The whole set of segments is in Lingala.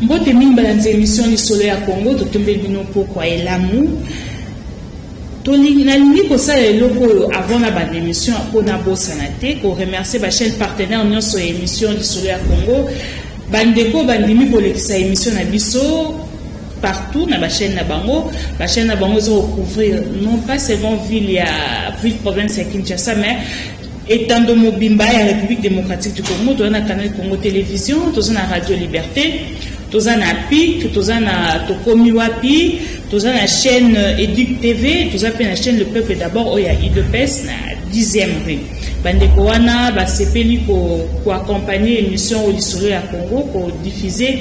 Mbote mingi balandi émission Lisolo ya Congo, totombeli bino pokwa elamu. Nalingi kosala eloko oyo avant na banda émission mpo nabosana te koremercier bachaîne partenaire nyonso ya émission Lisolo ya Congo, bandeko bandimi kolekisa émission na biso partout na bachaîne na bango. Bachaîne na bango eza kocouvrir non pas seulement ville ya ville province ya Kinshasa, mais etando mobimba ya République démocratique du Congo. Toza na Canal Congo Télévision, toza na Radio Liberté, toza na PIC, toza na Tokomi Wapi, toza na chaîne Educ TV, toza mpe na chaîne Le Peuple d'abord oyo ya UDPS na 10e rue. Bandeko wana basepeli koaccompagne émission oyo Lisolo ya Congo, kodiffuser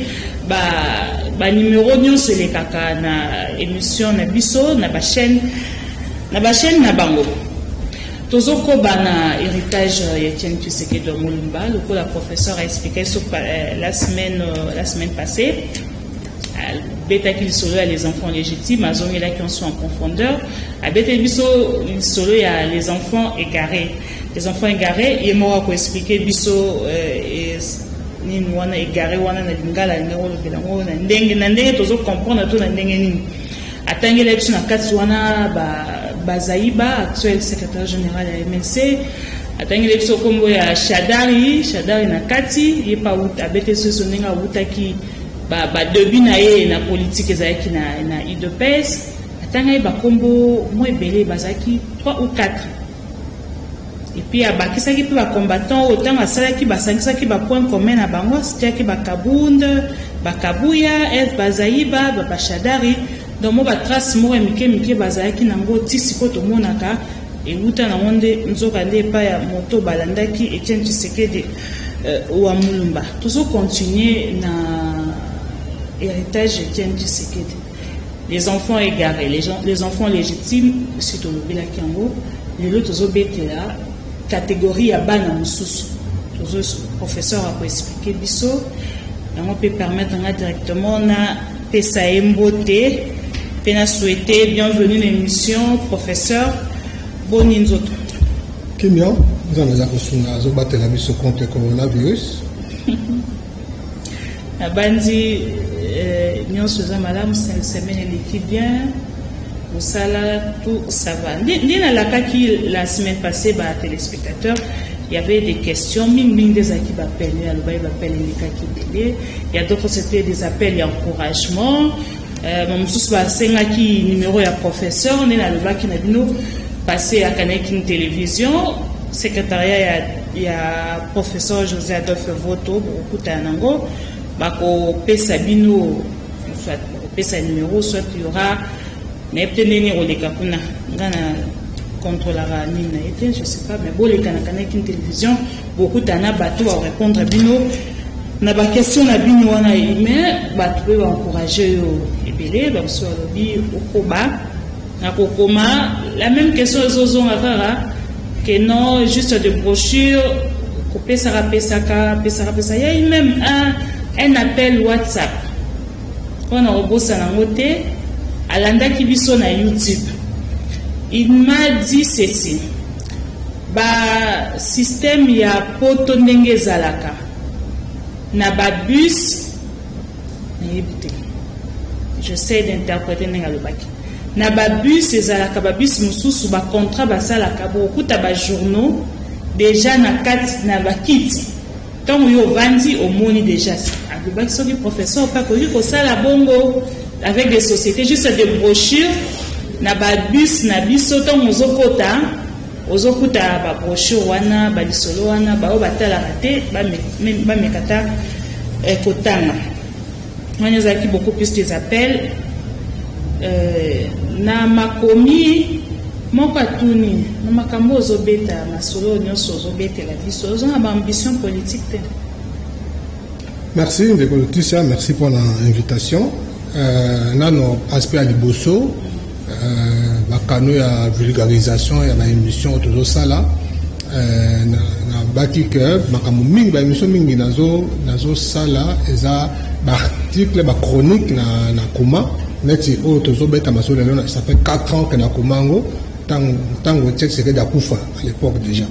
banuméro nyonso elekaka na émission na biso na bachaîne na bango. Tozokoba na héritage ya Etienne Tshisekedi wa Mulumba, lokola professeur a expliqué so la semaine passée. Abetaki lisolo ya les enfants légitimes, azongelaki nyonso en profondeur. Abetaki biso lisolo ya les enfants égarés. Les enfants égarés, ye moko akoexpliquer biso nini wana égaré wana na lingala, ndenge olobela yango na ndenge tozocomprendre to na ndenge nini. Atangela biso na kati wana Bazaiba, actuel secrétaire général ya MLC. Atangeli biso nkombo ya Shadari. Shadari na kati ye mpe abete biso ndenge awutaki, badébut na ye na politique ezalaki na UDPS. Atangaki bakombo mo ebele, bazalaki 3 ou 4, et puis abakisaki mpe bacombattant oyo ntango asalaki, basangisaki bapoint commun na bango, atiaki baKabund, baKabuya, Eve Bazaiba, baShadari. Donc mo batrace moko ya mike mike bazalaki nango ti sikoyo tomonaka ewuta nango nde nzoka nde epai ya moto balandaki Etienne Tshisekedi wa Mulumba. Tozocontinue na héritage Etienne Tshisekedi, les enfants égarés, gens, les enfants légitimes. Si tolobelaki yango, lelo tozobetela catégorie ya bana mosusu. Tozo professeur akoexpliquer biso yango mpe permettre nga directement na pesa ye mbote mpe na souhaiter bienvenue na émission. Professeur, boni nzoto? Kimia, Nzambe aza kosunga, azobatela biso contre coronavirus. Nabandi nyonso eza malamu, semaine eleki bien, mosala, tout ça va. Nde nalakaki la semaine passée batéléspectateurs, il y avait des questions mingi mingi, ezalaki baappel. Alobaki baappel elekaki ebele. Il y a d'autres, c'était des appels ya encouragement, mosusu basengaki numéro ya professeur. Nde nalobaki na bino, passé ya Canal Kin Télévision, secrétariat ya professeur José Adolphe Voto, bokokutana nango, bakopesa bino, soit bakopesa numéro, soit il y aura, nayebi te ndenge koleka kuna, nga na contrôlaka nini na ye te, je sais pas, mais boleka na Canal Kin Télévision, bokutana na bato, barépondre bino na baquestion na bino wana. Mais bato mpe baencourage oyo ebele, bamosusu balobi okoba na kokoma. La même question ezozonga kaka que non, juste de brochure kopesaka, pesaka, pesaka, pesaka. Ya même un appel WhatsApp mpona kobosana yango te. Alandaki biso na YouTube, il m'a dit ceci: basystème ya poto ndenge ezalaka na babus, nayebi te, j'essaie d'interpréter ndenge alobaki, na babus ezalaka, babus mosusu bacontrat basalaka, bokokuta bajournaux déjà na kati na bakiti. Ntango yo ovandi, omoni déjà. Alobaki soki professeur mpe akoki kosala bongo avec des sociétés, juste des brochures na babus na biso, ntango ozokota, ozokuta babrochure wana, balisolo wana, baoyo batalaka te bameka ta kotanga. Wana ezalaki beaucoup plus des appels na makomi. Moko atuni: na makambo ozobeta, masolo nyonso ozobetela biso, oza na baambition politique te? Merci ndeko Leticia, merci pour l'invitation. Nano aspect ya liboso, bakano ya vulgarisation ya baémission oyo tozosala, nabaki ke makambo mingi, baémission mingi nazosala eza baarticle, bachronique na koma neti oyo tozobeta masolo lelo. Ça fait 4 ans ke nakoma yango, ntango Etienne Tshisekedi akufa à l'époque déjà.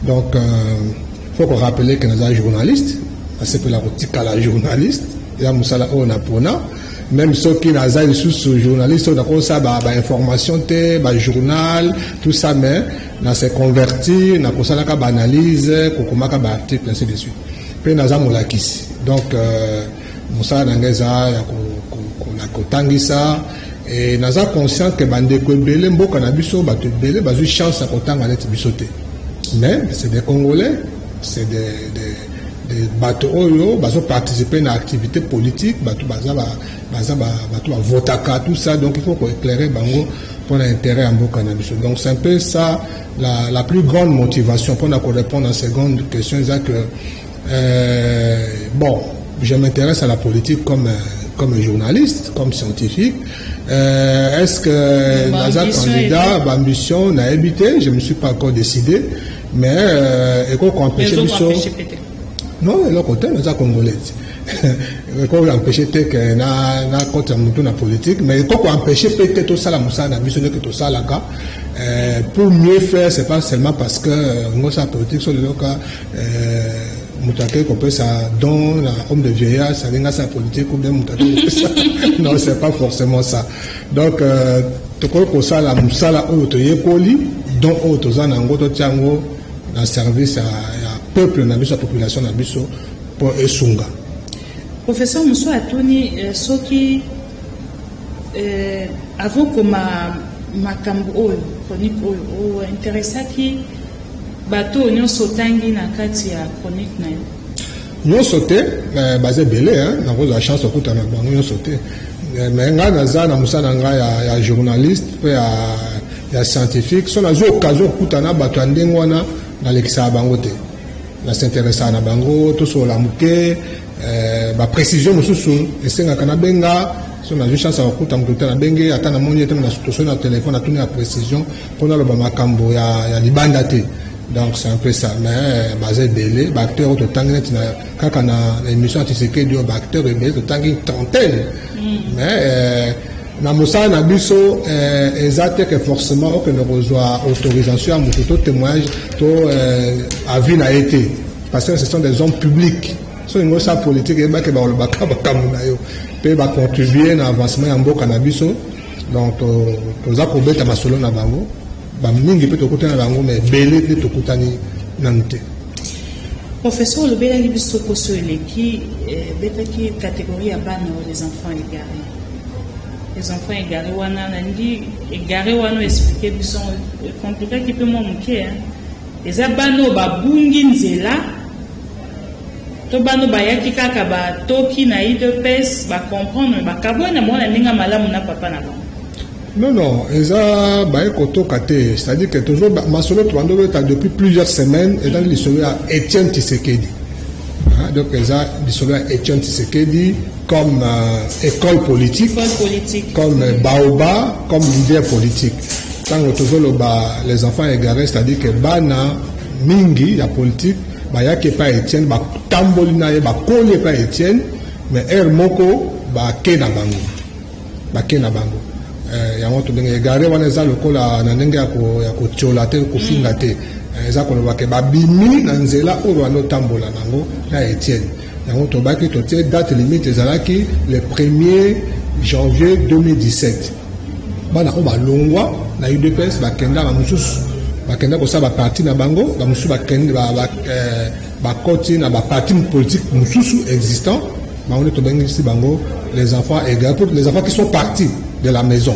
Donc faut ko rappeler ke naza journaliste, nasepela kotikala journaliste. Ya mosala oyo napona, même soki naza lisusu journaliste oyo nakosala bainformation te, bajournal, tout ça, mais na se convertir na kosalaka baanalyse, kokomaka baarticle, ainsi de suite. Mpe naza molakisi, donc mosala na ngai eza ya kotangisa. E naza conscient ke bandeko ebele, mboka na biso, bato ebele bazwi chance ya kotanga neti biso te, mais c'est des Congolais, c'est des bato oyo bazoparticiper na activité politique, bato baza bato bavotaka, tout ça. Donc il faut koéclairer bango mpona intérêt ya mboka na biso. Donc c'est un peu ça la plus grande motivation. Mpona korépondre à seconde question, eza que bon, je m'intéresse à la politique comme journaliste, comme scientifique. Est-ce que naza candidat, baambition, nayebi te, je me suis pas encore décidé, mais ekoki koempêche biso? Non, eloko te, naza Congolais. Ekoki empêche te ke nakota motu na politique, mais ekoki koempêche mpe te tosala mosala na biso ndenge tosalaka. Pour mieux faire, c'est pas seulement parce que ngosala politique. So leloka moto akei kopesa don na home de vieillesse, alingi asala politique, ou bien moto akei kopesa, non, c'est pas forcément ça. Donc tokoki kosala mosala oyo toyekoli, don oyo toza na yango, totia yango na service ya peuple na biso, ya population na biso, mpo esunga. Professeur, mosu atuni soki avant koma makambo oyo, chronique oyo, oyo interesaki bato oyo nyonso otangi na kati ya chronique na yo? Nyonso te, baza ebele, nakozwa chance okutana bango nyonso te. Mais ngai naza na mosala na ngai ya journaliste mpe ya scientifique. So nazwi occasion okutana bato ya ndenge wana, nalekisaka bango te, nas'intéressaka na bango, tosolola moke. Baprécision mosusu esengaka nabenga. So nazwi chance ya kokuta moto te, nabenge, ata namoni ye te, tosoli na telefone, natuni ya précision mpo naloba makambo ya libanda te. Donc c'est un peu ça. Mais baza ebele, baacteur oyo totangi neti kaka na émission ya Tshisekedi oyo, baacteur ebele totangi, trentaine. Mais na mosala na biso, eza te ke forcément okende kozwa autorisation ya moto to témoignage to avis na ye te, parce que ce sont des hommes publics. So olingi osala politique, eyebake balobaka makambo na yo mpe bacontribue na avancement ya mboka na biso. Donc toza kobeta masolo na bango, bamingi mpe tokutani na bango, mais ebele mpe tokutani nanu te. Professeur, olobelaki biso poso eleki, betaki catégorie ya bana oyo, les enfants égarés. Les enfants égarés wana, nalingi égaré wana oexplique biso, compliquaki mpe mwa moke. Eza bana oyo babungi nzela to bana oyo bayaki kaka batoki na UDPS, bacomprendre, bakabwani na bango na ndenge ya malamu na papa na bango? Non, eza baye kotoka te. C'est-à-dire que toujours masolo tobandi obeta depuis plusieurs semaines eza lisolo ya Étienne Tshisekedi. Donc eza lisolo ya Étienne Tshisekedi comme école politique, école politique, comme baobab, comme leader politique. Ntango tozoloba les enfants égarés, c'est-à-dire que bana mingi ya politique bayaki epai Étienne, batamboli na ye, bakoli epai Étienne, mais heure moko bake na bango, bake na bango. Yango tobenge égaré wana. Eza lokola na ndenge ya kotiola te, kofinga te. Eza koloba ke babimi na nzela oyo banda otambola nango na Etienne. Yango tobaki totie date limite, ezalaki le 1er janvier 2017. Bana oyo balongwa na UDPS, bakenda, bamosusu bakenda kosala baparti na bango, bamosusu bakende bakoti na baparti politique mosusu existant. Bango nde tobengisi bango les enfants égarés, pour les enfants qui sont partis de la maison,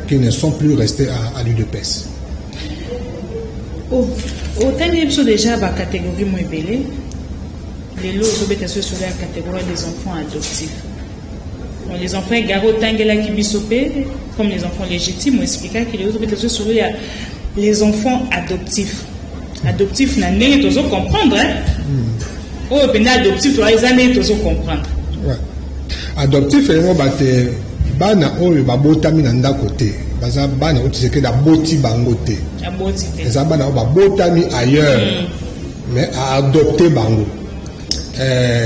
qui ne sont plus restés à l'UDPS. Otangi biso déjà bacatégorie mo ebele. Lelo ozobeta so esolo ya catégorie des enfants adoptifs. Bon, les enfants égarés otangelaki biso mpe comme les enfants légitimes, oexplikaki. Lelo ozobeta so esolo ya les enfants adoptifs. Adoptif na ndenge tozocomprendre oyo mpenza adoptif toa, eza ndenge tozocomprendre. Ouais. Adoptif elingo bate bana oyo babotami na ndako te, baza bana oyo Tshisekedi aboti bango te. Aboti te. Eza bana oyo babotami ailleurs, mais aadopte bango.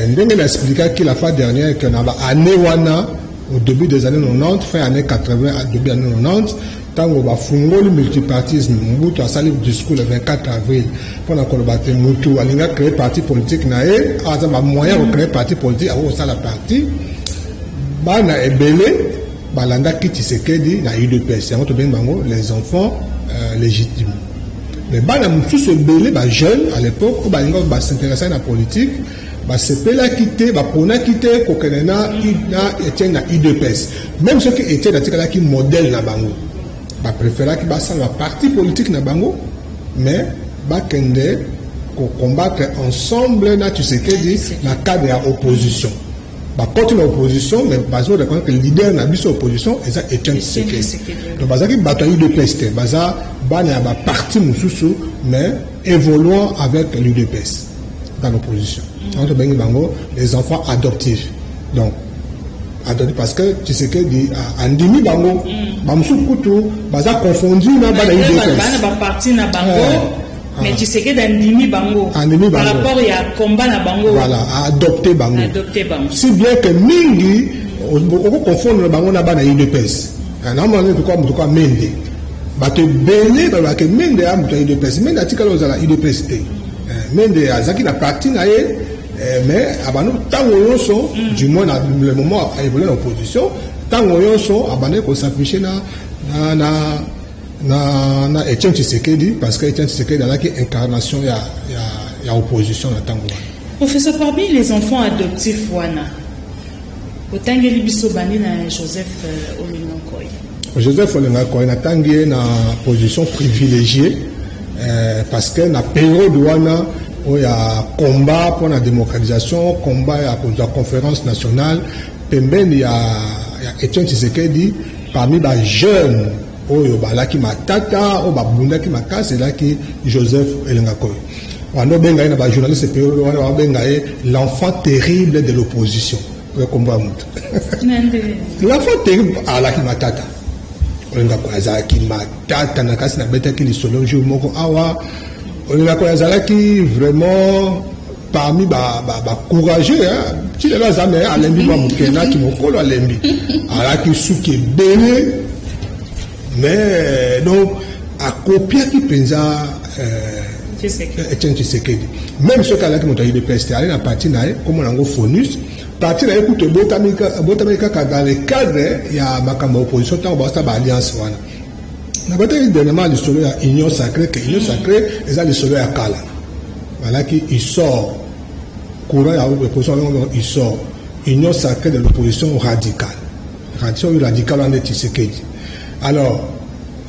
Ndenge na explikaki la fois dernière ke na baannée wana Au début des années 90, fin années 80, début années 90, ntango bafungoli multipartisme, Mobutu asali discours le 24 avril mpona koloba te mutu alingi acréer parti politique na ye, aza bamoyen kocréer parti politique, akokosala parti. Bana ebele balandaki Tshisekedi na UDPS, yango tobengi bango les enfants légitimes. Mais bana mosusu ebele, bajeune à l'époque oyo balingi bas'intéresse na politique, basepelaki te, baponaki te kokende na Etienne na UDPS. Même soki Etienne atikalaki modèle na bango, bapréféraki basala baparti politique na bango, mais bakende kocombattre ensemble na Tshisekedi na cadre ya opposition. Bakoti na opposition, mais bazo reconnaître que leader na biso opposition eza Etienne Tshisekedi. Donc bazalaki bato ya UDPS te, baza bana ya baparti mosusu, mais évoluant avec l'UDPS dans l'opposition. Donc tobengi bango les enfants adoptifs. Donc adoptif parce que Tshisekedi andimi bango. Bamosusu kutu baza confondu na bana UDPS. Bana baparti na bango, mais Tshisekedi andimi bango. Andimi bango par rapport ya combat na bango. Voilà, adopté bango. Adopté bango. Si bien que mingi okoconfondre bango na bana UDPS. Namona neti kwa moto kwa Mende, bato ebele balobaka Mende ya moto ya UDPS. Mende atikali ozala UDPS te. Mende azalaki na parti na ye, mais abandi ntango nyonso, du moins na le moment aévolue na opposition, ntango nyonso abandaki kos'afficher na Etienne Tshisekedi, parce que Etienne Tshisekedi azalaki incarnation ya opposition na ntango wana. Professeur, parmi les enfants adoptifs wana otangeli biso, bandi na Joseph Olenga Nkoy. Joseph Olenga Nkoy, natangi ye na position privilégiée, parce que na période wana oyo ya combat mpona démocratisation, combat ya kozwa conférence nationale, pembeni ya Etienne Tshisekedi, parmi bajeune oyo balaki matata, oyo babundaki makasi, ezalaki Joseph Olenga Nkoy. Wana obenga ye na bajournaliste période wana, babenga ye l'enfant terrible de l'opposition. Oyo kombo ya moto, l'enfant terrible, alaki matata. Olenga Nkoy azalaki matata na kasi. Nabetaki lisolo jour moko awa. Olenga Nkoy azalaki vraiment parmi bacourageux ti lelo aza, me alembi mwa moke, naki mokolo alembi, alaki suki ebele, mais donc akopiaki mpenza Etienne Tshisekedi. Même soki alaki moto ya UDPS te, ali na parti na ye, komona yango Fonus. Parti na ye kutu ebotami kaka dans le cadre ya makambo ya opposition, ntango basala baalliance wana. Nabataki dernièrement lisolo ya Union sacrée, ke Union sacrée eza lisolo ya kala. Balaki ISOR, courant ya opposition yango ISOR, Union sacrée de l'opposition radicale. Oyo radical wana nde Tshisekedi. Alors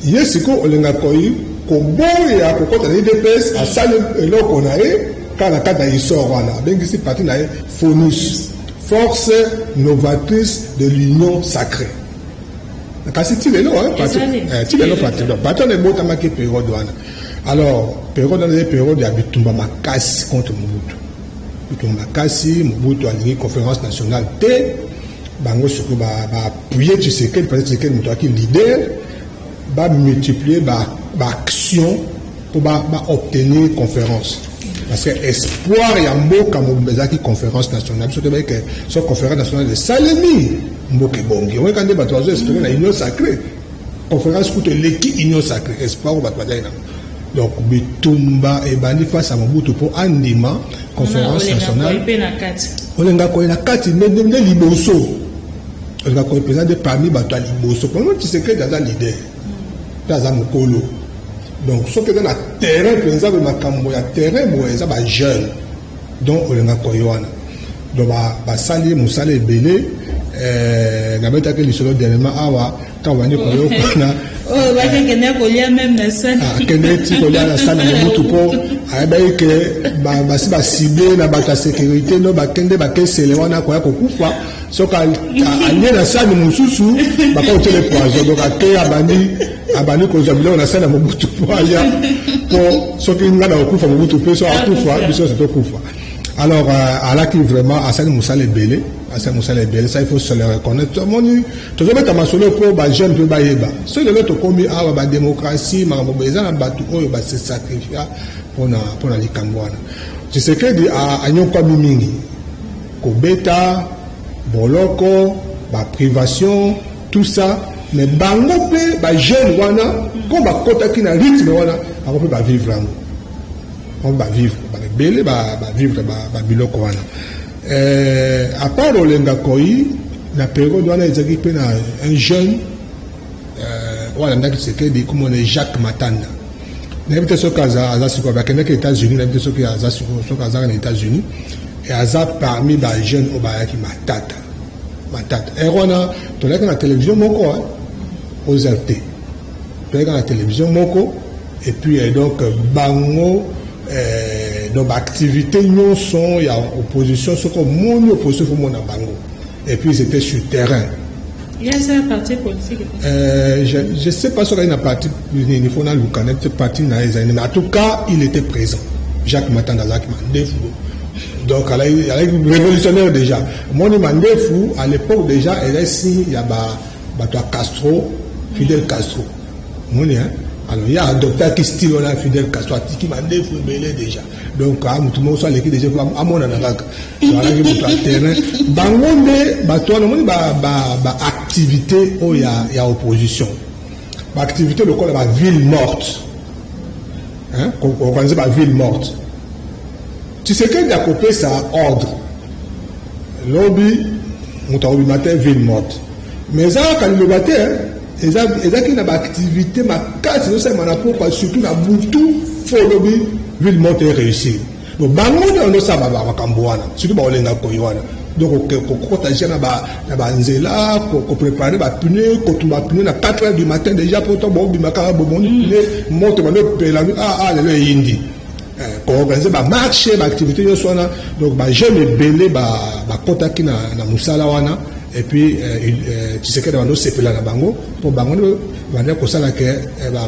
ye sikoyo Olenga Nkoy koboya kokɔta na UDPS, asali eloko na ye kaka na kati ya ISOR wana, abengisi parti na ye Fonus, Force novatrice de l'Union sacrée. Kasi ti lelo, ti lelo parti, donc parti wana ebotamaki période wana. Alors période wana ezali période ya bitumba makasi contre Mobutu, bitumba makasi. Mobutu alingi conférence nationale te. Bango sikoyo baappuyer Tshisekedi, parce que Tshisekedi moto aki leader, bamultiplier baaction mpo baobtenir conférence, parce que espoir ya mboka mobimba ezalaki conférence nationale. Biso toyebaki ke so conférence nationale esalemi, mboka ebongi. Oyoka nde bato bazo espérer na Union sacrée. Conférence kutu eleki Union sacrée, espoir oyo bato bazali nango. Donc bitumba ebandi face ya Mobutu mpo andima conférence nationale. Olenga Nkoy na kati nde liboso, Olenga Nkoy mpenza nde parmi bato ya liboso. Mpo Tshisekedi aza leader mpe aza mokolo, donc soki eza na terrain mpenza boye, makambo ya terrain boye, eza bajeune. Donc Olenga Nkoy wana, donc basali mosala ebele. Nabetaki lisolo dernièrement awa ntango bandi koyokana. Bakekende kolia même na sani. Akende ti kolia na sani Mobutu, mpo ayebaki ke basi basible na bato ya sécurité no bakende bakesele wana koya kokufa soki alie na sani mosusu, bakotiele poison. Donc ake, abandi kozwa biloko na sani ya Mobutu mpo aya, mpo soki ngai na kokufa, Mobutu mpe so akufa, biso nyonso tokufa. Alors alaki vraiment, asali mosala ebele, asali mosala ebele, ça il faut se le reconnaître. Tomoni tozobeta masolo mpo bajeune mpe bayeba soki lelo tokomi awa, badémocratie, makambo boye, eza na bato oyo base sacrifier mpona likambo wana. Tshisekedi anyokwami mingi, kobeta boloko. Baprivation, tout ça. Mais bango mpe bajeune wana, ko bakɔtaki na rythme wana, bango mpe bavivre yango, bango bavivre ebele, bavivre babiloko wana. À part Olenga Koi, na période wana ezalaki mpe na un jeune oyo alandaki Tshisekedi, komona Jacques Matanda. Nayebi te soki aza sikoyo, bakendaki États-Unis, nayebi te soki aza sikoyo, soki azaka na États-Unis. E aza parmi bajeune oyo bayaki matata matata. Ere wana tolaki na télévision moko, oza te, toyaki na télévision moko. Et puis donc bango donc baactivité nyonso ya opposition, soki omoni opposition, faut mona bango. Et puis ils étaient sur terrain. Il y a ça, parti politique? Je ne sais pas si il y a un parti, il faut naluka parti na ezali, mais en tout cas il était présent. Jacques Matanda azalaki mandefu, donc azalaki révolutionnaire déjà. Moni mandefu à l'époque déjà ezali signe ya bato ya Castro, Fidel Castro. Moni, hein? Alors ye adoptaki style wana Fidel Castro, atiki mandefu ebele déjà. Donc motu moko so aleki déjà, amonana kaka alaki moto ya terrain. Bango nde bato wana. Omoni baactivité oyo ya opposition, baactivité lokola baville morte, koorganiser baville morte. Tshisekedi akopesa ordre, lobi moto akobima te, ville morte. Mais eza kaka liloba te, ezalaki na baactivité makasi ezosalema na pokwa, surtout na butu. Fo olobi ville morte eréussir. Donc bango nde bandosala makambo wana, surtout baolenga koyi wana. Donc kokota déjà na banzela, kopréparer bapneu, kotumba pneu na 4 heures du matin déjà, po to bobima kaka, bomoni pneu moto bando epela, ah lelo eyindi. Koorganiser bamarche, baactivité nyonso wana. Donc bajeune ebele bakɔtaki na mosala wana. Et puis Tshisekedi bando osepela na bango, mpo bango nde bande kosala ke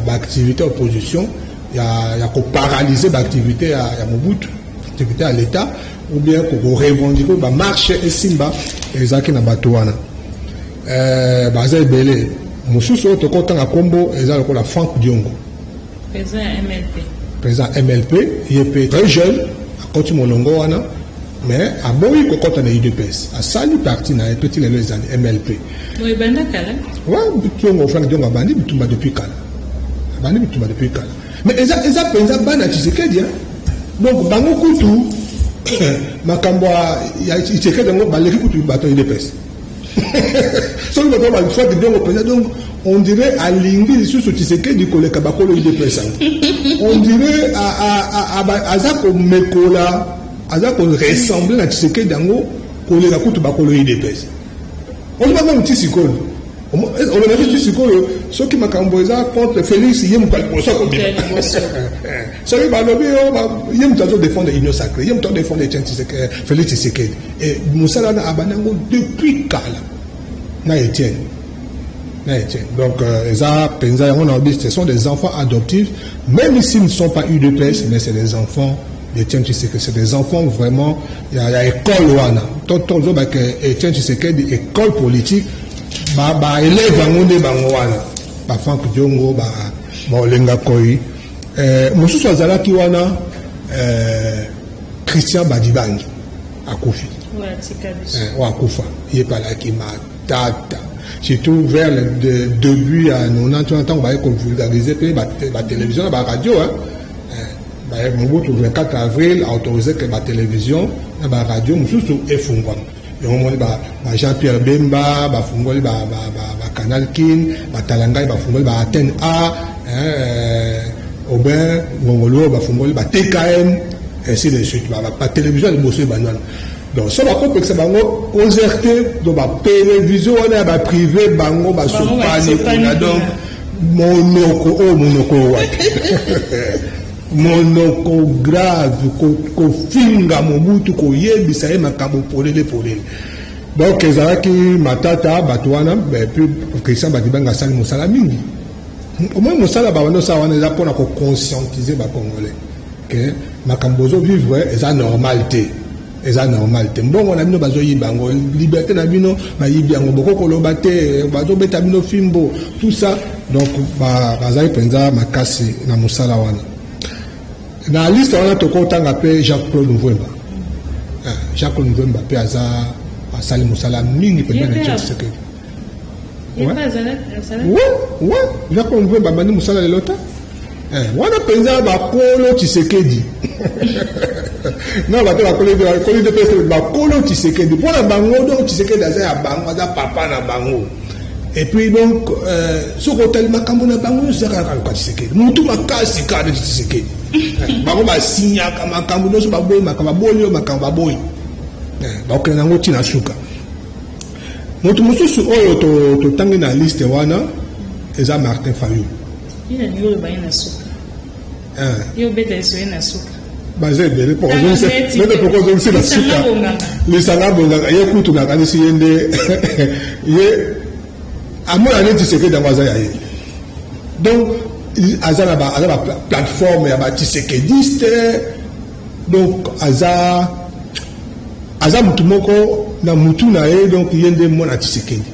baactivité opposition ya koparalyser baactivité ya Mobutu, activité ya l'État, ou bien korevendiquer bamarche esimba. Ezalaki na bato wana, baza ebele. Mosusu oyo tokotanga nkombo eza lokola Frank Diongo. Président ya MLP. Président MLP. Ye mpe très jeune akoti molongo wana, mais aboyi kokɔta na UDPS, asali parti na ye mpe ti lelo ezali MLP. Ebanda kala. Wa Diongo, Frank Diongo abandi bitumba depuis kala, abandi bitumba depuis kala. Mais eza mpenza bana Tshisekedi. Donc bango kutu makambo ya Tshisekedi yango baleki kutu bato ya UDPS. Soki bato ba Frank Diongo mpenza, donc on dirait alingi lisusu Tshisekedi koleka bakolo UDPS yango. On dirait aza komekola, aza koressembler na Tshisekedi yango koleka kutu bakolo UDPS. Ozoba meme ti sikoyo, olobaki ti sikoyo, soki makambo eza contre Félix, ye moto aliboso akobima. Soki balobi ye moto azodéfendre Union sacrée, ye moto azodéfendre Etienne, Félix Tshisekedi. E mosala wana abandi yango depuis kala na Etienne, na Etienne. Donc eza mpenza yango na obi, ce sont des enfants adoptifs, même s'ils ne sont pas UDPS, mais c'est des enfants d'Etienne Tshisekedi, c'est des enfants vraiment ya école wana. Tozobaka Etienne Tshisekedi école politique, baélève yango nde bango wana, baFrank Diongo, baolenga Koi. Mosusu azalaki wana, Christian Badibangi, akufi, oyo akufa. Ye mpe alaki matata, surtout vers le début ya 90 wana, ntango baye kovulgariser mpe batélévision na baradio. Mobutu, 24 avril, autorisé ke batélévision na baradio mosusu efungwama. Yango moni ba Jean Pierre Bemba bafungoli bacanal Kin, batalangai bafungoli baantenne A, Aubin Ngongolo bafungoli ba TKM, ainsi de suite. Batélévision ya liboso ebandi wana. Donc so bakopekisa bango OZRT, donc batélévision wana ya baprivé, bango basopani kuna. Donc monoko oyo, monoko oyo wapi, monoko grave, kofinga Mobutu, koyebisa ye makambo polele polele. Donc ezalaki matata bato wana. Puis Christian Badibanga asali mosala mingi. Omoi mosala babandi osala wana eza mpona koconscientiser bacongolais ke makambo ozovivre eza normal te, eza normal te. Mbongo na bino bazoyiba yango, liberté na bino bayibi yango, boko koloba te, bazobeta bino fimbo, tout ça. Donc bazali mpenza makasi na mosala wana. Na liste wana tokotanga mpe Jacques Claude Mvwemba. Jacques Claude Mvwemba mpe aza Asali mosala mingi mpenza na Etienne Tshisekedi. Ouais, Jean-Pierre Mvemba abandi mosala lelo te. Wana mpenza bakolo Tshisekedi na bato bakolo te, bakolo Tshisekedi mpona bango. Donc Tshisekedi aza ya bango, aza papa na bango. Et puis donc soki otali makambo na bango nyonso, eza kaka luka Tshisekedi, mutu makasi kaka neti Tshisekedi. Bango basinyaka makambo nyonso, baboyi makambo, baboyi oyo makambo, baboyi, bakokende yango ntina suka. Moto mosusu oyo totangi na liste wana eza Martin Fayulu. Ye obeta esoye na suka. Baza ebele mpe poko ozongisi na suka. Lisanga Bonganga, ye kutu nakanisi ye nde ye amona neti Tshisekedi yango aza ya ye. Donc aza na aza baplateforme ya batshisekediste. Donc aza mutu moko na mutu na ye, donc ye nde mwana Tshisekedi.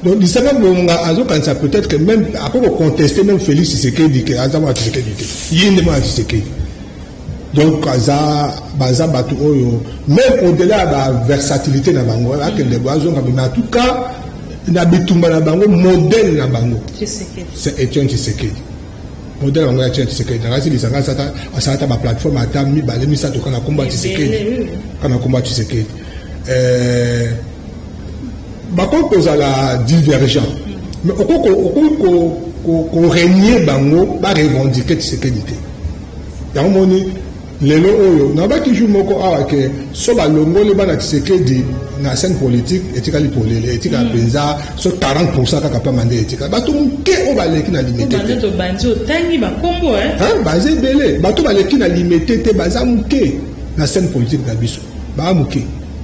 Donc Lisanga Bonga azokanisa peut-être que même akoki kocontester même Félix Tshisekedi ke aza mwana Tshisekedi te, ye nde mwana Tshisekedi. Donc aza, baza bato oyo même au-delà ya baversatilité na bango, akende boye, azonga, mais en tout cas na bitumba na bango, modèle na bango c'est Etienne Tshisekedi. Modèle bango ya Etienne Tshisekedi. Nakasi Lisanga asala ata baplateforme ata mibale, misato kaka na kombo ya Tshisekedi, kaka na kombo ya Tshisekedi. Bakoki kozala divergent, mais okoki korenier bango barevendiquer Tshisekedi te. Yango moni lelo oyo nabaki jour moko awa ke so balongoli bana Tshisekedi na scène politique, etikali polele, etikala mpenza so 40 kaka pamba nde etikala bato moke oyo baleki na Limete te. Baza ebele, bato baleki na Limete te, baza moke na scène politique na biso, baa moke,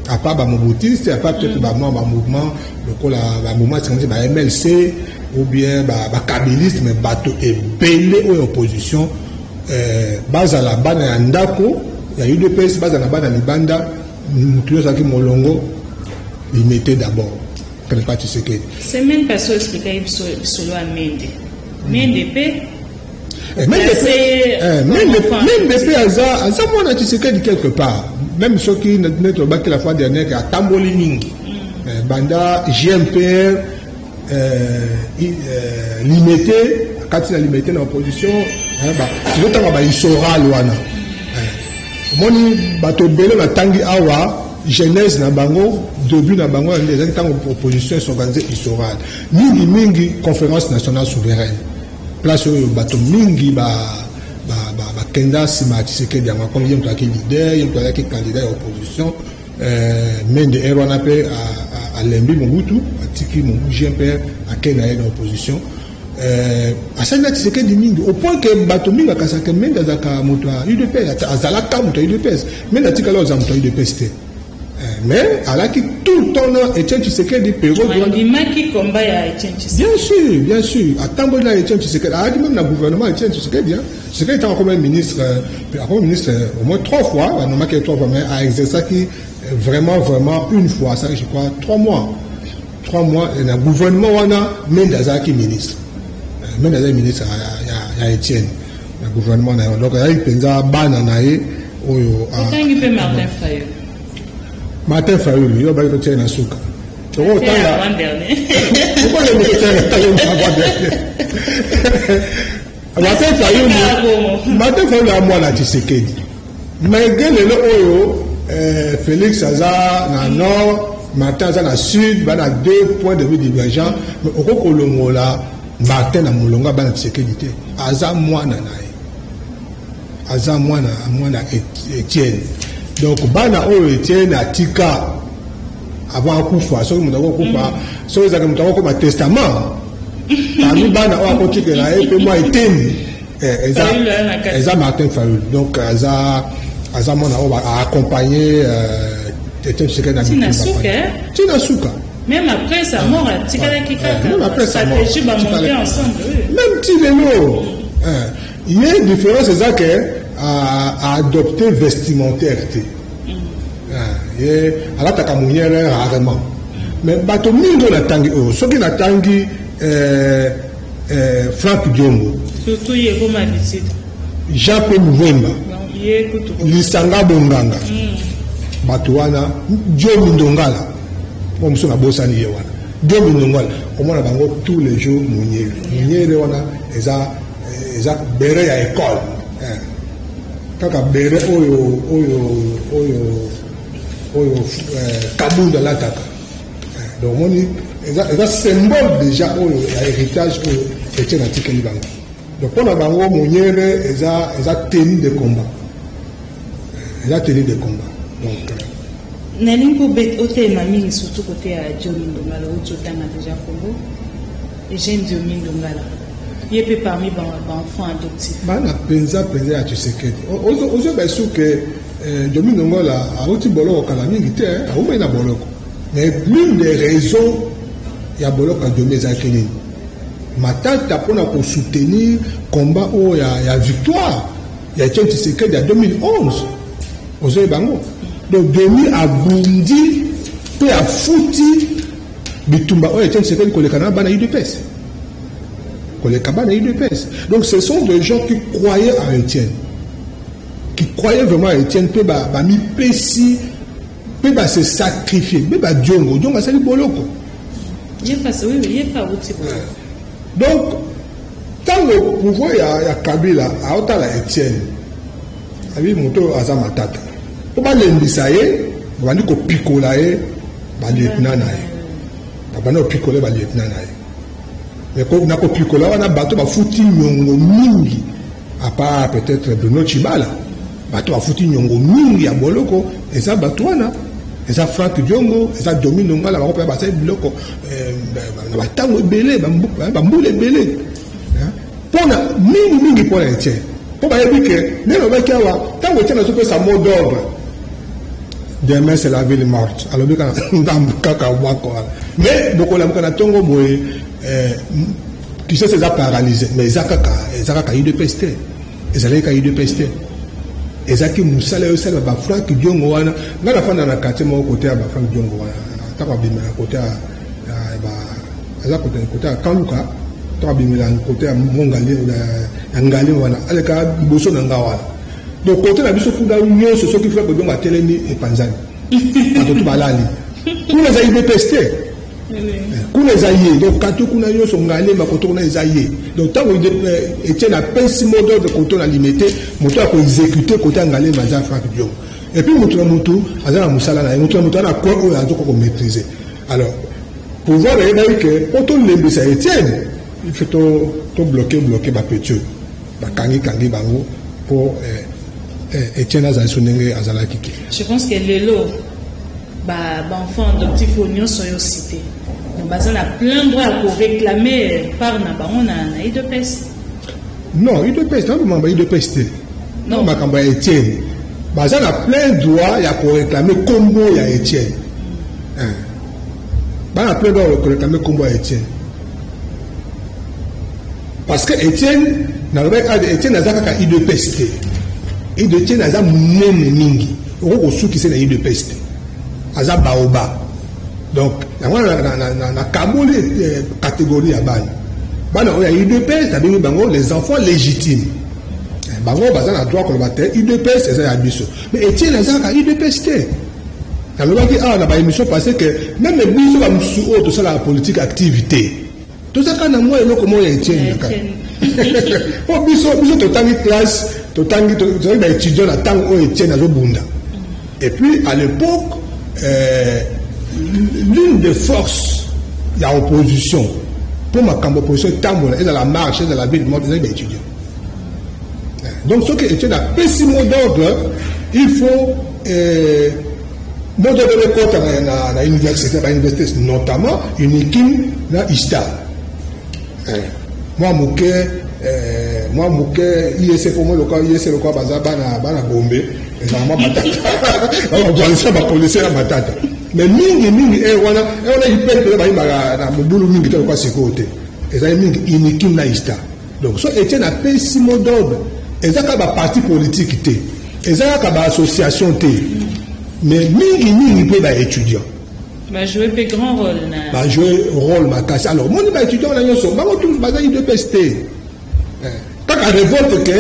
à part bamobutiste, à part peut-être bamwa bamouvement lokola bamouvement esanganisi ba MLC ou bien bakabiliste. Mais bato ebele oyo opposition, bazala bana ya ndako ya UDPS, bazala bana libanda, motu nyonso azalaki molongo Limete d'abord, kene pa Tshisekedi. Semaine passée oexplikaki biso lisolo ya Mende. Mende mpe. Mende mpe aza mwana Tshisekedi quelque part, même soki neti olobaki la fois dernière ke atamboli mingi banda GMPR, Limete, akati na Limete na opposition. Tozotanga baisoral wana, omoni bato ebele natangi awa, genèse na bango, début na bango ezalaki ntango opposition esorganiser isoral, mingimingi Conférence nationale souveraine, place oyo bato mingi bakenda nsima ya Tshisekedi. Yango akomi ye moto azalaki leader, ye moto azalaki candidat ya opposition. Mende ere wana mpe alembi Mobutu, atiki GMPR, akei na ye na opposition. Asali na Tshisekedi mingi au point ke bato mingi bakasaka Mende azalaka moto ya UDPS, azalaka moto ya UDPS. Mende atikali aza moto ya UDPS te, mais alaki tout le temps na Etienne Tshisekedi période. Andimaki combat ya Etienne Tshisekedi. Bien sûr, bien sûr, atamboli na Etienne Tshisekedi, ayaki même na gouvernement Etienne Tshisekedi. Tshisekedi ntango akomi ministre, akomi ministre au moins trois fois, banomaki trois fois, mais aexerçaki vraiment vraiment une fois, ça je crois 3 mois, 3 mois na gouvernement wana. Mende azalaki ministre, Mende azalaki ministre ya Etienne na gouvernement na ye. Donc azalaki mpenza bana na ye oyo. Otangi mpe Martin Fayulu. Martin Fayulu, yo baki totiai na suka. Tokotanga Martin Fayulu. Martin Fayulu ya mwana Tshisekedi, malgré lelo oyo Félix aza na nord, Martin aza na sud, bana deux points de vue divergents, mais okoki kolongola Martin na molongo ya bana Tshisekedi te. Aza mwana na ye, aza mwana mwana Etienne. Donc bana oyo Etienne atika avant akufa, soki moto akokufa, soki ezalaka moto akokoma testament, parmi bana oyo akotikela ye mpe mwa eteni eza Martin Fayulu. Donc aza mwana oyo aaccompagné Etienne Tshisekedi na ntina suka. Même après sa mort, atikalaki kaka stratégie, bamonter ensemble. Même ti lelo ye, différence eza ke aadopté vestimentaire te, ye alataka moniere rarement. Mais bato mingi oyo natangi oyo, soki natangi Frank Diongo, surtout ye ekoma habitude. Jean Pe Mvemba, Lisanga Bonganga. Bato wana, Diomi Ndongala, oyo mosusu nabosani ye wana, Diomi Ndongala, omona bango tous les jours monyele. Monyele wana eza béret ya école. Kaka béret oyo Kabund alataka. Donc omoni, eza symbole déjà oyo ya héritage oyo Etienne atikeli bango. Donc mpona bango, monyele eza tenue de combat, eza tenue de combat. Donc Nalingi otelema mingi surtout côté ya Diomi Ndongala. Outi otanga déjà Congo, Eugène Diomi Ndongala, ye mpe parmi baenfant adoptif. Bana mpenza mpenza ya Tshisekedi. Ozoyeba esu ke Diomi Ndongala auti boloko kala mingi te, aumai na boloko. Mais l'une des raisons ya boloko ya Diomi ezalaki nini? Matata mpona kosoutenir combat oyo ya victoire ya Etienne Tshisekedi ya 2011. Ozoyeba yango? Donc Diomi abundi mpe afuti bitumba oyo Etienne Tshisekedi koleka na bana UDPS, koleka bana UDPS. Donc ce sont des gens qui croyaient à Etienne, qui croyaient vraiment à Etienne, mpe bamipesi mpe base sacrifier. Mpe badiongo, Diongo asali boloko. Donc ntango pouvoir ya Kabila aotala Etienne, abi moto oyo aza matata, mpo balembisa ye, babandi kopikola ye balieutenant na ye, babandi kopikola ye balieutenant na ye. Na kopikola wana, bato bafuti nyongo mingi, à part peut-être Bruno Tshibala, bato bafuti nyongo mingi ya boloko eza bato wana, eza Frank Diongo, eza Diomi Ndongala. Bango mpe basali biloko na batango ebele, bambula ebele, mpona mingi mingi mpona Etienne, mpo bayebi ke nde lobaki awa, ntango Etienne azopesa mot d'ordre, "Demain c'est la ville morte", alobi kaka ndambo kaka mwako wana, mais bokolamuka na ntongo boye, Kinshasa eza paralysé. Mais eza kaka UDPS te, ezalaki kaka UDPS te, ezalaki mosala oyo esalema bafrank Diongo wana. Ngai nafanda na quartier moko côté ya bafrank Diongo wana. Ntango abimela côté ya, aza côté ya Kaluka, ntango abimela côté ya Mongali, ya Ngali wana, aleka liboso na nga wana. Donc côté na biso kuna nyonso, soki Frank Diongo atelemi, epanzani, bato to balali. Kuna eza UDPS te, kuna eza ye. Donc kato kuna nyonso, Ngalema, koto kuna eza ye. Donc ntango Etienne apesi mot d'ordre koto na Limete, moto ya koexécute kote ya Ngalema aza Frank Diongo. Et puis moto na motu aza na mosala na ye, moto na moto aza na coin oyo azoka komaîtrise. Alors pouvoir eyebaki ke mpo tolembisa Etienne, il faut tobloquer, bloquer bapetits oyo bakangikangi bango mpo Etienne azali so ndenge azalaki ke. Je pense que lelo baenfant adoptif oyo nyonso oyo cité, donc baza na plein droit ya koréclamer part na bango na UDPS. Non, UDPS, nalobama UDPS te. Non, makambo ya Etienne, baza na plein droit ya koréclamer nkombo ya Etienne, baza na plein droit ya koréclamer nkombo ya Etienne, parce que Etienne, nalobaki, Etienne aza kaka UDPS te. Etienne aza monene mingi, okoki kosukisa na UDPS te, aza baoba. Donc yango wana nakaboli catégorie ya bana. Bana oyo ya UDPS, nabengi bango les enfants légitimes. Bango baza na droit koloba te UDPS eza ya biso. Mais Etienne aza kaka UDPS te. Nalobaki awa na baémission passé que même biso bamosusu oyo tosalaka politique activité, toza kaka na mwa eloko moko ya Etienne na kaka, mpo biso totangi classe, totangi, tozalaki baétudiant na ntango oyo Etienne azobunda. Et puis à l'époque, l'une des forces ya opposition, mpo makambo opposition etambola, ezala marche, ezala ville morte, ezalaki baétudiant. Donc soki Etienne apesi mot d'ordre, il faut mot d'ordre ekɔta na université, bauniversité, notamment Unikin na ISTA, mwa moke, mwa moke ISC, po mwa lokola ISC, lokola baza bana Gombe, ezala mwa matata, bakoalisa bapolisier ya matata. Mais mingi mingi wana ipele mpenza bayibaka na mobulu mingi te lokola sikoyo te, ezali mingi Unikin na ISTA. Donc so Etienne apesi mot d'ordre, eza kaka baparti politique te, eza kaka baassociation te, mais mingi mingi mpe baétudiant. Bajouer mpe grand rôle na Bajouer rôle makasi. Alors moni, baétudiant wana nyonso, bango tous baza UDPS te. Kaka révolte ke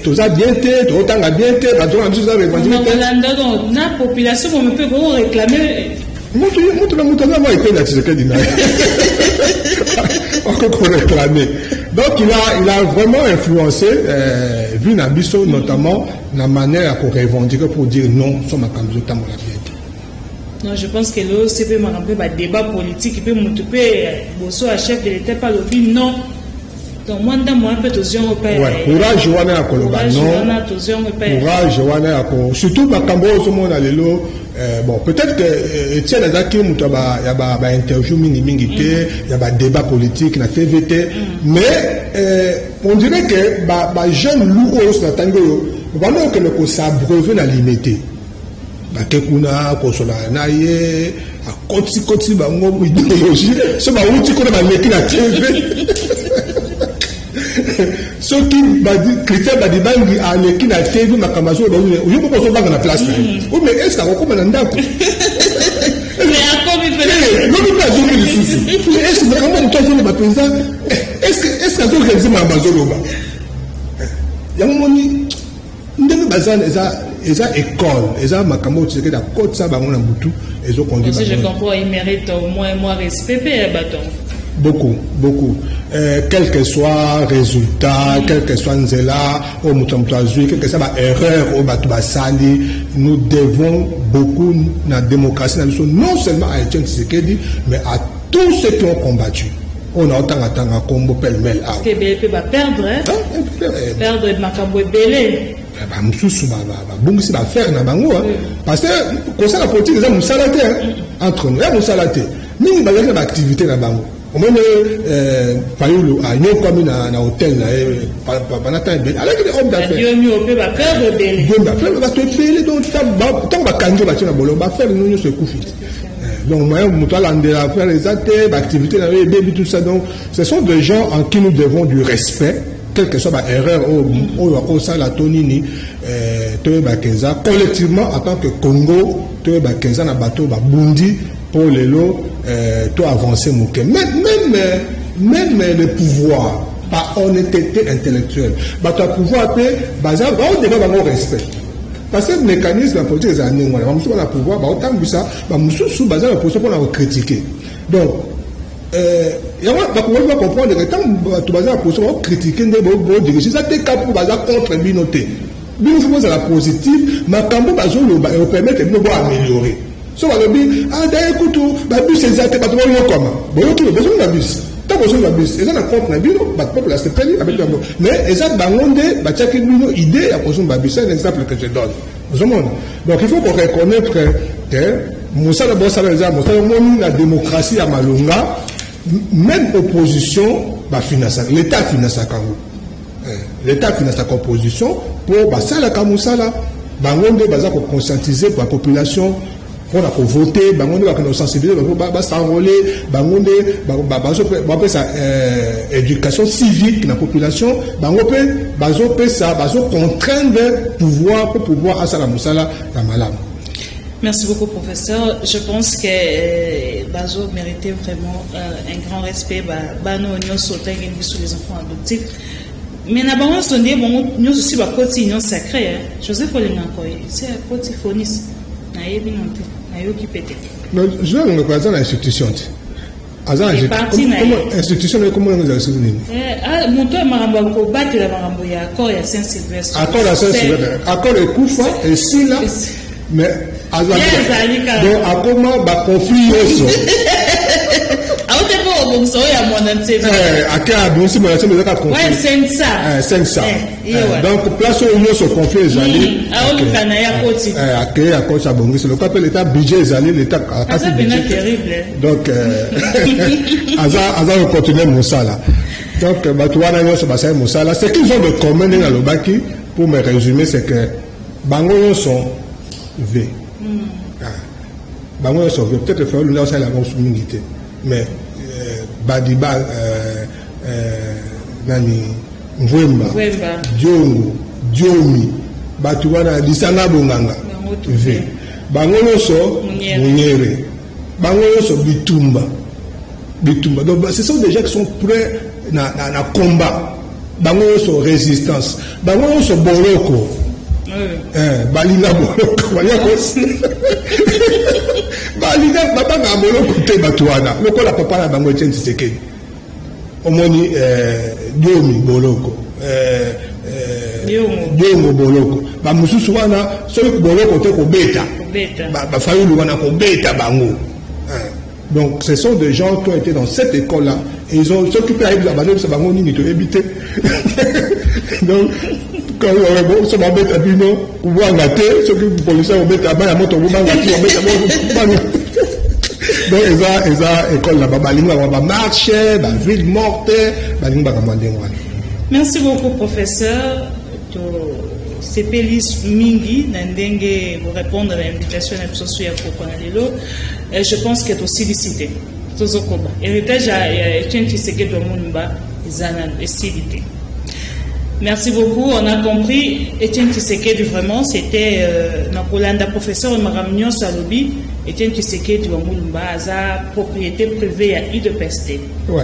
toza bien te, tozotanga bien te, bato na biso eza revendiqué te. Kolanda donc na population momo mpe koréclame. Mutu na mutu aza mwa eteni ya Tshisekedi na ye, akoki koréclamer. Donc il a vraiment influencé vie na biso, notamment na manière ya korevendiquer pour dire non so makambo ezotambola bien te. Non, je pense que lelo mpe makambo mpe badébat politique mpe motu mpe boso ya chef de l'État mpe alobi non. Donc mwa ndambo wana mpe tozwi yango mpe. Courage wana ya koloba non, courage wana ya ko, surtout makambo oyo ozomona lelo. Bon, peut-être que Etienne azalaki moto ya bainterview mingimingi te, ya badébat politique na TV te, mais on dirait que bajeune loup oyo nyonso natangi oyo banda okende kos'abreuver na Limete, bake kuna kosola na ye, akotikoti bango idéologie. So bawuti kuna, baleki na TV. Soki Christian Badibangi aleki na TV, makambo azoloba, yo moko ozobanga na place na ye. O, mais est ce akokóma na ndako? Lobi mpe azongi lisusu. Est ce makambo moto azoloba mpenza, est ce azoréaliser makambo azoloba yango? Moni ndenge baza, eza école, eza makambo oyo Tshisekedi akotisa bango na butu, ezoconduire. Je comprends, il mérite au moins moi respect mpe ya bato. Beaucoup, beaucoup. Quel que soit résultat, quel que soit nzela oyo moto ya moto azwi, quel que soit baerreur oyo bato basali, nous devons beaucoup na démocratie na biso, non seulement à Etienne Tshisekedi, mais à tous ceux qui ont combattu, oyo na otangatanga kombo pêle-mêle awa. Ebele mpe baperdre, perdre makambo ebele. Bamosusu babongisi baaffaire na bango, parce que kosala politique eza mosala te. Entre nous, ya mosala te. Mingi bazalaki na baactivité na bango. Omoni Fayulu anyokwami na hotel na ye pendant temps ebele, alaki homme d'affaires. Mpe baperdre ebele. Bato ebele. Donc ntango bakangi yo, batie na boloko, baaffaire no nyonso ekufi. Donc moyen moto alandela affaire eza te, baactivité na yo ebebi, tout ça. Donc ce sont des gens en qui nous devons du respect, quelle que soit baerreur oyo akosala to nini. Toyebaka eza collectivement, en tant que Congo, toyebaka eza na bato babundi mpo lelo to avancer moke. Même le pouvoir, par honnêteté intellectuelle, bato ya pouvoir mpe baza baodeka bango respect, parce que mécanisme ya politique ezala ndenge wana. Bamosusu bana pouvoir baotambwisa, bamosusu baza na position mpona kocritiquer. Donc yango bakongoki bacomprendre ke ntango bato baza na position baocritiquer nde bodirige, eza te ka mpo baza contre bino te. Bino fo bozala positif. Makambo bazoloba ekopermettre bino boaméliorer. So balobi daye kutu babus eza te, bato bayokama, boyoki, bozongi na bus. Ntango bozongi na bus, eza na compte na bino, bato peuple asepeli abeti bango, mais eza bango nde batiaki bino idée ya kozonga babus. C'est un exemple que je donne, ozomona. Donc il faut qu'on reconnaître que mosala bosala eza mosala. Omoni, na démocratie ya malonga, même opposition bafinançaka, l'État afinançaka yango. L'État afinançaka opposition mpo basalaka mosala. Bango nde baza koconscientiser bapopulation mpona kovote, bango nde bakende kosensibiliser, bas'enrôler, bango nde bapesa éducation civique na population, bango mpe bazopesa, bazocontraindre pouvoir mpo pouvoir asala mosala ya malamu. Merci beaucoup, professeur. Je pense que Bazo méritait vraiment un grand respect. Ba, bano nyonso otangi biso, les enfants adoptifs. Mais na bango nyonso nde bango nyonso si bakoti union sacrée, hein. Joseph Olenghankoy si akoti Fonisi, nayebi no te, nayoki pe te. Non, Joseph Olenghankoy aza na institution te. Aza na parti na ye. Institution na ye komona yango ezala soki nini? Moto ya makambo ya kobatela makambo ya accord ya Saint Sylvestre. Accord ya Saint Sylvestre, accord ekufa, esila, mais azali donc akoma baconflit nyonso. Aote mpo kobongisa oyo ya Mwana Nsemi. Ake abongisi Mwana Nsemi, ezaka conflit 500. 500. Donc place oyo nyonso conflit ezali, aoluka na ye akoti. Akeye, akoti, abongisi. Loka mpe leta budget ezali, leta akasi budget terrible. Donc aza kocontinue mosala. Donc bato wana nyonso basali mosala. Ce qu'ils ont de commun, ndenge alobaki, pour me résumer, c'est que bango nyonso v bango nyonso v peut-être Fayulu nde osala yango mingi te, mais Badiba, nani, Mvwemba, Diongo, Diomi, bato wana, Lisanga Bonganga v bango nyonso, Munyere, bango nyonso bitumba, bitumba. Donc ce sont des gens qui sont prêts na combat. Bango nyonso résistance, bango nyonso boloko. Balinga boloko, balinga balinga babangaka boloko te. Bato wana lokola papa na bango Etienne Tshisekedi, omoni Diomi boloko, Diongo boloko, bamosusu wana soki boloko te, kobeta bafayulu wana, kobeta bango. Donc ce sont des gens qui ont été dans cette école-là et ils ont s'occupé à bango bango nini toyebi te. Donc so babeta bino, kobwanga te. Soki policier kobeta baya moto, kobanga te, babeta bango. Donc eza école na balingi bango bamarche, baville morte, balingi bakambo ya ndenge wana. Merci beaucoup, professeur. Tosepeli mingi na ndenge korépondre na invitation na biso so ya poko na lelo. Je pense que tosilisi te, tozokoba. Héritage ya Etienne Tshisekedi wa Mulumba eza nano esili te. Merci beaucoup, on a compris. Etienne Tshisekedi, vraiment, c'était na kolanda professeur makambo nyonso alobi. Etienne Tshisekedi wa Mulumba aza propriété privée ya UDPS te.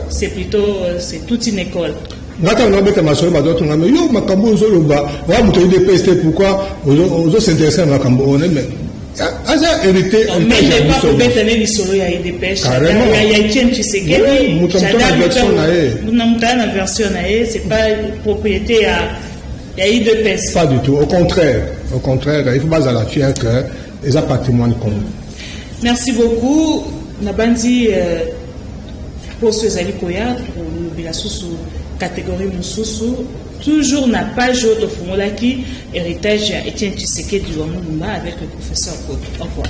C'est plutôt c'est toute une école. Nga ntango nabeta masolo, bato batunga me yo makambo ozoloba wa moto UDPS te, pourquoi ozos'intéresser na makambo oyo? Mais aza hérité. Kobeta ne lisolo ya UDPS ya Etienne Tshisekedi. Moto na version na ye. Na moto aya na version na ye, c'est pas propriété ya UDPS. Pas du tout, au contraire, au contraire, il faut bazala fier que eza patrimoine commun. Merci beaucoup. Nabandi poso ezali koya, tolobela susu catégorie mosusu, toujours na page oyo tofungolaki, héritage ya Etienne Tshisekedi wa Mulumba avec le professeur Koto. Au revoir.